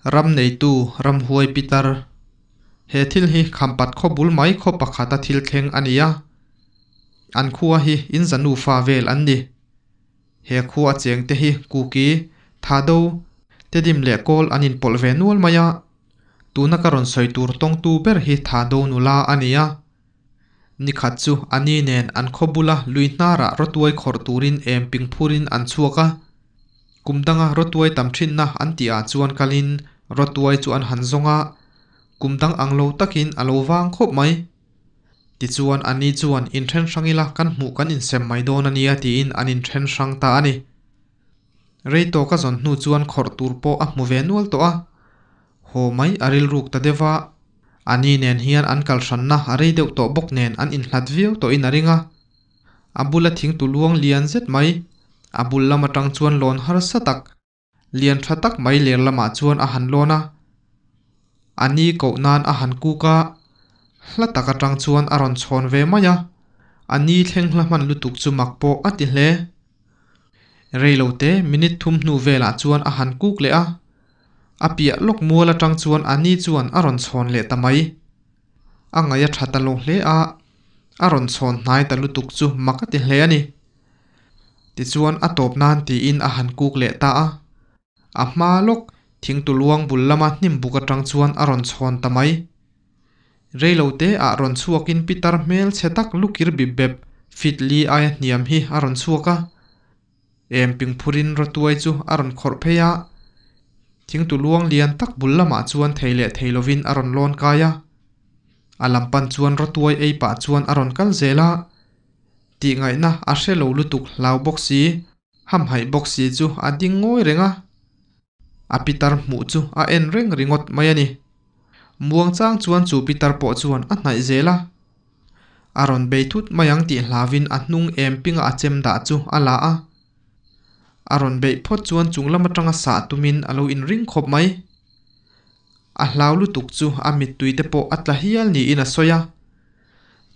Ram neitu ramhuai pitar. He thil hi Khampat khaw bul mai khaw pakhata thil thleng a ni a. An khua hi in za nufa vel an ni. He khua a cheng te hi Kuki, Thado, Tedim leh Kawl an inpawlh ve nual mai a. Tuna ka rawn sawi tur tawngtu ber hi Thado nula a ni a. Nikhat chu a ni nen an khaw bula lui hnarah rawtuai khawrh turin em ping phurin an chhuak a. Kum danga rawtuai tam thinna an tihah chuan kalin rawtuai chu an han zawng a, kum dang ang lo takin a lo vang khawp mai. Tichuan a ni chuan inthen hrang ila kan hmuh kan insem mai dawn a nia tiin an inthen hrang ta a ni. Rei tawk a zawn hnu chuan khawrh tur pawh a hmu ve nual tawh a. Haw mai a rilruk ta deuh a, a ni nen hian an kal hranna a rei deuh tawh bawk nen an inhlat viau tawhin a ring a. A bula thingtu luang lian zet mai, a bul lam atang chuan lawn harsa tak, lian tha tak mai ler lamah chuan a han lawn a. A ni koh nan a han kuk a, hla tak atang chuan a rawn chhawn ve mai a, a ni thleng hla hman lutuk chu mak pawh a ti hle. Reilote minute thum hnu velah chuan a han kuk leh a, a piah lawk mual atang chuan a ni chuan a rawn chhawn leh ta mai. A ngaih a tha ta lo hle a, a rawn chhawn hnai ta lutuk chu mak a ti hle a ni. Tichuan a tawp nan tiin a han kuk leh ta a. A hma lawk thingtuluang bul lama hnim buk atang chuan a rawn chhawn ta mai. Reilote ah rawn chhuakin pitar hmel chhe tak lukir bip bep fit li aia hniam hi a rawn chhuak a. Em ping phurin rawtuai chu a rawn khawrh phei a. Thingtuluang lian tak bul lamah chuan thei leh thei lovin a rawn lawn kai a. A lam pan chuan rawtuai ei pah chuan a rawn kal zel a. Tihngaihna a hre lo lutuk hlau bawk si, hamhaih bawk si chu a ding ngawi reng a. A pitar hmuh chu a en reng ringawt mai a ni. Muang chang chuan chu pitar pawh chuan a hnaih zel a. A rawn bei thut mai ang tih hlauin a hnung em pinga a chem dah chu a la a. A rawn beih phawt chuan chung lam atanga sah tumin a lo inring khawp mai. A hlau lutuk chu a mittui te pawh a tla hial niin a sawi a.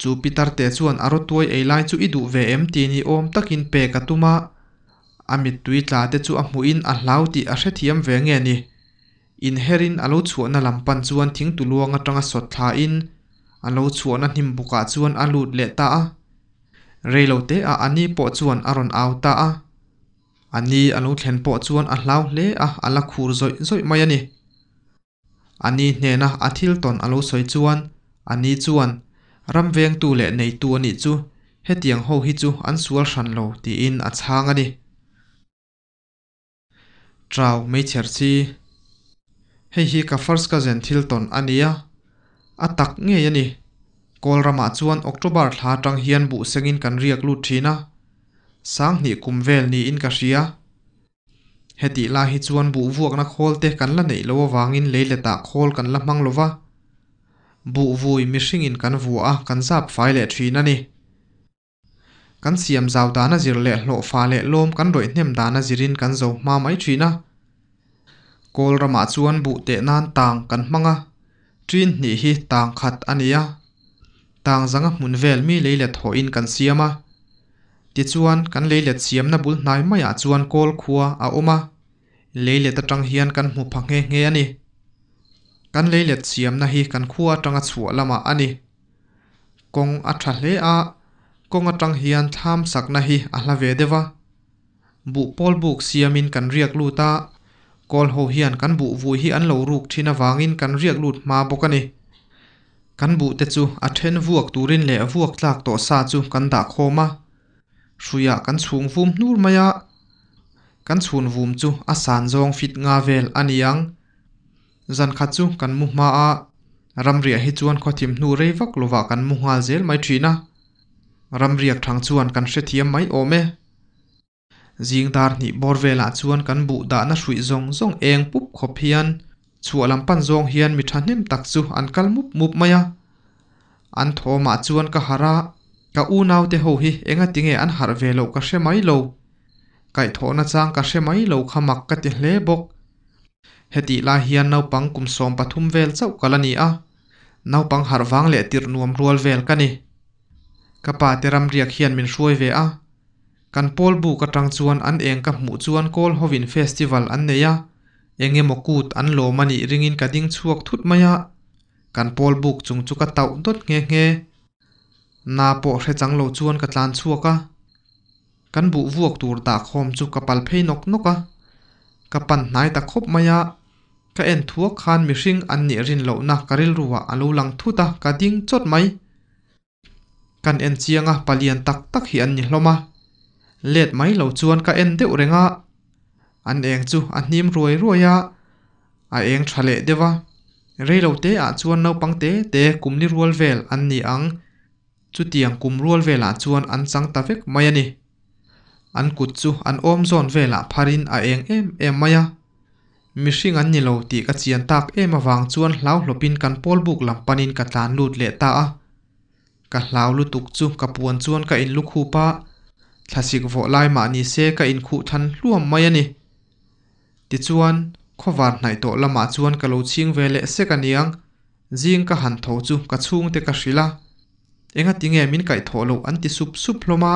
Chu pitar te chuan a rawtuai ei lai chu i duh ve em ti ni awm takin pek a tum a. A mittui tla te chu a hmuhin a hlau tih a hrethiam ve nge ni. Inherin a lo chhuahna lam pan chuan thingtuluang atanga sawt thlain a lo chhuahna hnim bukah chuan a lut leh ta a. Reilote ah a ni pawh chuan a rawn au ta a. A ni a lo thlen pawh chuan a hlau hle a, a la khur zawih zawih mai a ni. A ni hnena a thil tawn a lo sawi chuan a ni chuan, Ram vengtu leh neitu a nih chu, hetiang ho hi chu an sual hran lo tiin a chhang a ni. Trau meichher chi. Hei hi ka first cousin thil tawn a nia. A tak ngei a ni. Kawl ramah chuan October thla atang hian buh sengin kan riak lut thin a. Sanghnih kum vel niin ka hria. Hetih lai hi chuan buh vuakna khawl te kan la neih loh avangin leiletah khawl kan la hmang lova. Buh vui mihringin kan vuah a, kan zap fai leh thin a ni. Kan siam zau dana zir leh hlawhfa leh lawm kan rawih hnem dana zirin kan zo hma mai thin a. Kawl ramah chuan buh teh nan tang kan hmang a, ṭin hnih hi tang khat a ni a. Tang zanga hmun vel mi leilet hawhin kan siam a. Tichuan, kan leilet siamna bul hnai maiah chuan kawl khua a awm a, leilet atang hian kan hmu pha nghe nghe a ni. Kan leilet siamna hi kan khua atanga chhuah lamah a ni. Kawng a tha hle a, kawng atang hian thlam sakna hi a hla ve deuh a. Buh pawl buk siamin kan riak lut a, kawl ho hian kan buh vui hi an lo ruk thin avangin kan riak lut hma bawk a ni. Kan buh te chu a then vuak turin leh vuak tlak tawh sa chu kan dah khawm a, hruiah kan chhung vum hnur mai a, kan chhun vum chu a san zawng fit nga vel a ni ang. Zan khat chu kan mu hma a, ramriah hi chuan khawthim hnu rei vak lovah kan mu nghal zel mai thin a, ramriak thang chuan kan hrethiam mai awm e. Zing dar hnih bawr velah chuan kan buh dahna hruih zawng zawng eng pup khawp hian chhuah lam pan zawng hian mi thahnem tak chu an kal mup mup mai a. An thawmah chuan ka harh a, ka unaute ho hi engatinge an harh ve loh ka hre mai lo. Kaihthawhna chang ka hre mai lo kha mak ka ti hle bawk. Hetih lai hian naupang kum 13 vel chauh kal a ni a, naupang harh vang leh tirh nuam rual vel ka ni. Ka pa te ramriak hian min hruai ve a, kan pawl buk atang chuan an eng ka hmuh chuan kawl hovin festival an nei a, Eng emaw kut an lawm a nih ringin ka ding chhuak thut mai a, kan pawl buk chung chu ka tauh dawt nghe nghe. Na pawh hre chang lo chuan ka tlan chhuak a, kan buh vuak tur dah khawm chu ka pal phei nawk nawk a, ka pan hnai ta khawp mai a, ka en thuak khan mihring an nih rin lohna ka rilruah a lo lang thut a, ka ding chawt mai. Kan en chiang a, palian tak tak hi an ni hlawm a, let mai lo chuan ka en deuh reng a, an eng chu a hnim ruai ruai a, a eng tha leh deuh a, reilo te ah chuan naupang te te kum ni rual vel an ni ang, chutiang kum rual velah chuan an chang ta vek mai a ni. An kut chu an awm zawn velah pharin a eng em em mai a, mihring an ni lo tih ka chian tak em avang chuan hlau hlawpin kan pawl buk lam panin ka tlan lut leh ta a. Ka hlau lutuk chu ka puan chuan ka in lukhup a, thlasik vawh lai mah ni se ka inkhuh than hluam mai a ni. Tichuan, khawvar hnaih tawh lamah chuan ka lo chhing ve leh sek a niang, zing ka han tho chu ka chhungte ka hrilh a, engati nge min kaih thawh loh an ti sup sup hlawm a,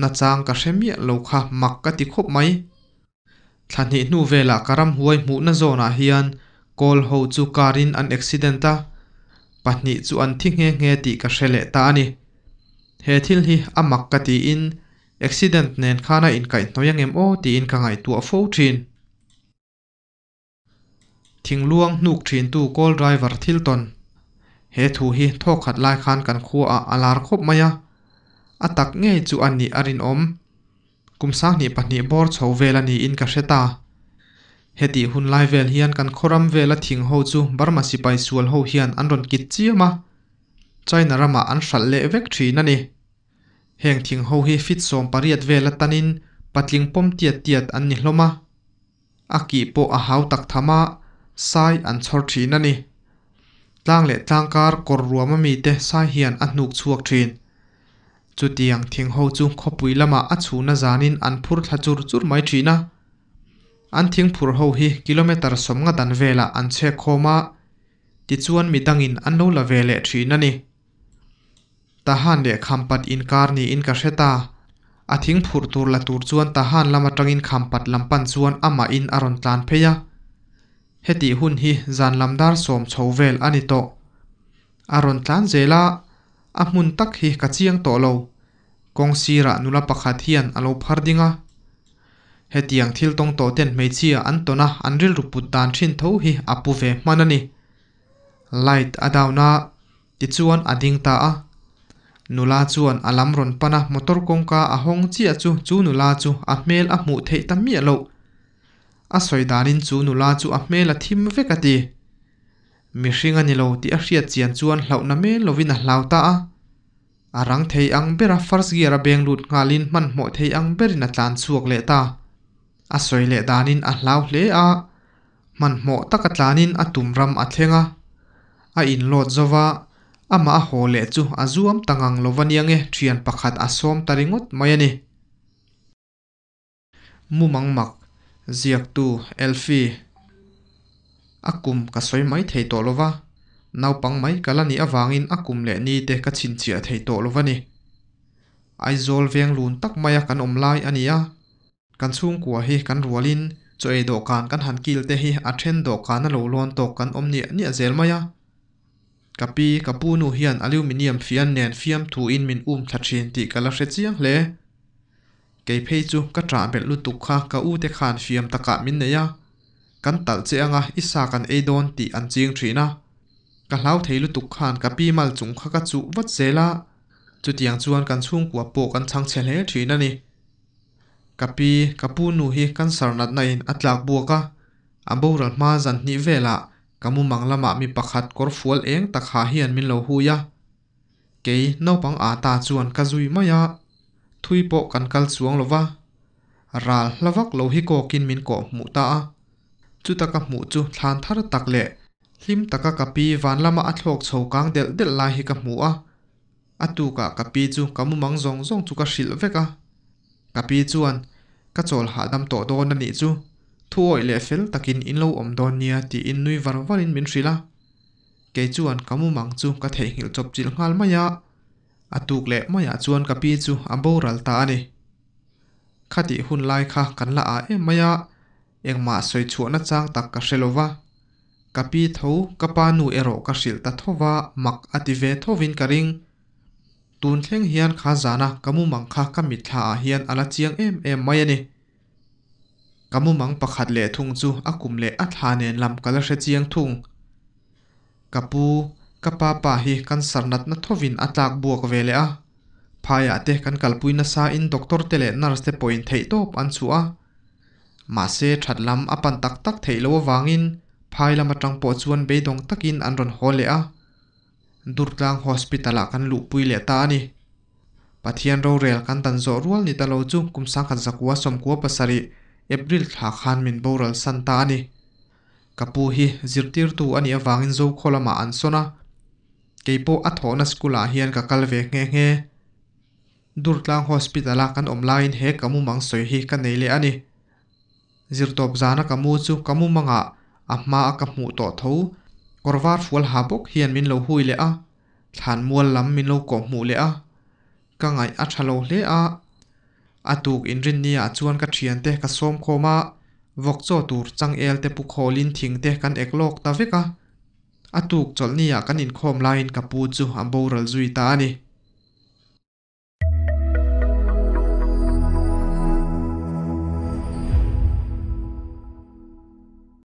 nachang ka hre miah lo kha mak ka ti khawp mai. Thla hnih hnu velah ka ramhuai hmuhna zawnah hian kawl ho chu car in an accident a, pahnih chu an thi nghe nghe tih ka hre leh ta a ni. He thil hi a mak ka tiin accident nen khan a inkaihhnawih angem aw tiin ka ngaihtuah fo thin. Thingluang hnuk thintu kawl driver thil tawn. He thu hi thawkhat lai khan kan khuaah a lar khawp mai a, a tak ngei chu a nih a rinawm. Kum 22 bawr chho vel a niin ka hre ta. Hetih hun lai vel hian kan khawram vela thing ho chu Burma sipai sual ho hian an rawn kit chiam a, China ramah an hralh leh vek thin a ni. Heng thing ho hi fit 18 vel atanin patling pawm tiat tiat an ni hlawm a, a kih pawh a hau tak tham a, sai an chhawr thin a ni. Tlang leh tlangkar kawr ruam ami te sai hian a hnuk chhuak thin. Chutiang thing ho chu khawpui lamah a chhuna zanin an phur thla chur chur mai thin a. An thing phur ho hi kilometre 50 dan velah an chhek khawm a, tichuan midangin an lo la ve leh thin a ni. Tahan leh Khampat inkar niin ka hre ta. A thing phurh tur la tur chuan Tahan lam atangin Khampat lam pan chuan amahin a rawn tlan phei a. Hetih hun hi zan lam dar 10 chho vel a ni tawh. A rawn tlan zel a, a hmun tak hi ka chiang tawh lo. Kawng sirah nula pakhat hian a lo phar ding a. Hetiang thil tawng tawh ten hmeichhia an tawn a, an rilru put dan thin tho hi a pu ve hman a ni. Light a down a, tichuan a ding ta a. Nula chuan a lam rawn pan a, motor kawngka a hawng chiah chu chu nula chu a hmel a hmuh theih ta miah loh. A sawi danin chu nula chu a hmel a thim vek a ti. Mihring a ni lo tih a hriat chian chuan hlauhna mel lovin a hlau ta a. A rang thei ang bera first gear a beng lut nghalin hmanhmawh thei ang berin a tlan chhuak leh ta. A sawi leh danin a hlau hle a, hmanhmawh taka tlanin a tum ram a thleng a. A inlawt zova, amah a haw leh chu a zuam ta ngang lova niang e thian pakhat a sawm ta ringawt mai a ni. Mumang mak, ziaktu Elfie. A kum ka sawi mai thei tawh lova, naupang mai ka la nih avangin a kum leh ni te ka chhinchhiah thei tawh lova ni. Aizawl veng lun tak maia kan awm lai a ni a, kan chhungkua hi kan rualin chaw ei dawhkan kan han kil te hi a then dawhkan a lo lawn tawk kan awm niah niah zel mai a. Ka pi, ka pu nu hian aluminium fian nen fiamthuin min um thla thin tih ka la hre chiang hle. Kei phei chu ka ṭah belh lutuk kha ka u te khan fiam takah min nei a, kan talh che anga i sa kan ei dawn tih an ching thin a. Ka hlau thei lutuk khan ka pi mal chung kha ka chuh vat zel a, chutiang chuan kan chhungkua pawh kan chhang chhe hle thin a ni. Ka pi, ka pu nu hi cancer natna in a tlak buak a, a boral hma zan hnih velah ka mumang lamah mi pakhat kawr fual eng tak ha hian min lo hui a. Kei naupang a ta chuan ka zui mai a, thui pawh kan kal chuang lova, ral hla vak lo hi kawkin min kawh hmuh ta a. Chuta ka hmuh chu thlan thar tak leh hlim taka ka pi van lama a thlawk chho kang delh delh lai hi ka hmu a. A tukah ka pi chu ka mumang zawng zawng chu ka hrilh vek a. Ka pi chuan ka chawl hahdam tawh dawn a nih chu, thu awih leh fel takin in lo awm dawn nia tiin nui var varin min hrilh a. Kei chuan ka mumang chu ka theihnghilh chawp chilh nghal mai a, a tuk leh maiah chuan ka pi chu a boral ta a ni. Khatih hun lai kha kan la a em mai a, Engmah sawi chhuahna chang tak ka hre lo va. Ka pi tho, ka pa nu erawh ka hrilh ta tho va, mak a ti ve thovin ka ring. Tun thleng hian kha zana ka mumang kha ka mitthla ah hian a la chiang em em mai a ni. Ka mumang pakhat leh thung chu a kum leh a thla nen lam ka la hre chiang thung. Ka pu, ka pa pa hi cancer natna thovin a tlak buak ve leh a. Phaiah te kan kalpui nasa in doctor te leh nurse te pawhin theihtawp an chhuah a. Mahse that lam a pan tak tak theih loh avangin phai lam atang pawh chuan beidawng takin an rawn haw leh a. Durtlang Hospital ah kan luhpui leh ta a ni. Pathian rorel kan dan zawh rual ni ta lo chu kum 1997 April thla khan min boral san ta a ni. Ka pu hi zirtirtu a nih avangin Zokhaw lamah an sawn a, keipawh a thawhna school ah hian ka kal ve nghe nghe. Durtlang Hospital a kan awm laiin he ka mumang sawi hi ka nei leh a ni. Zirtawp zana ka mu chu ka mumangah a hma a ka hmuh tawh tho kawr var fual ha bawk hian min lo hui leh a, thlan mual lam min lo kawh hmuh leh a. Ka ngaih a tha lo hle a. A tuk inrinni ah chuan ka thiante ka sawm khawm a, vawk chaw tur changel te pu khawlin thing te kan ek lawk ta vek a. A tuk chawlhni ah kan inkhawm laiin ka pu chu a boral zui ta a ni.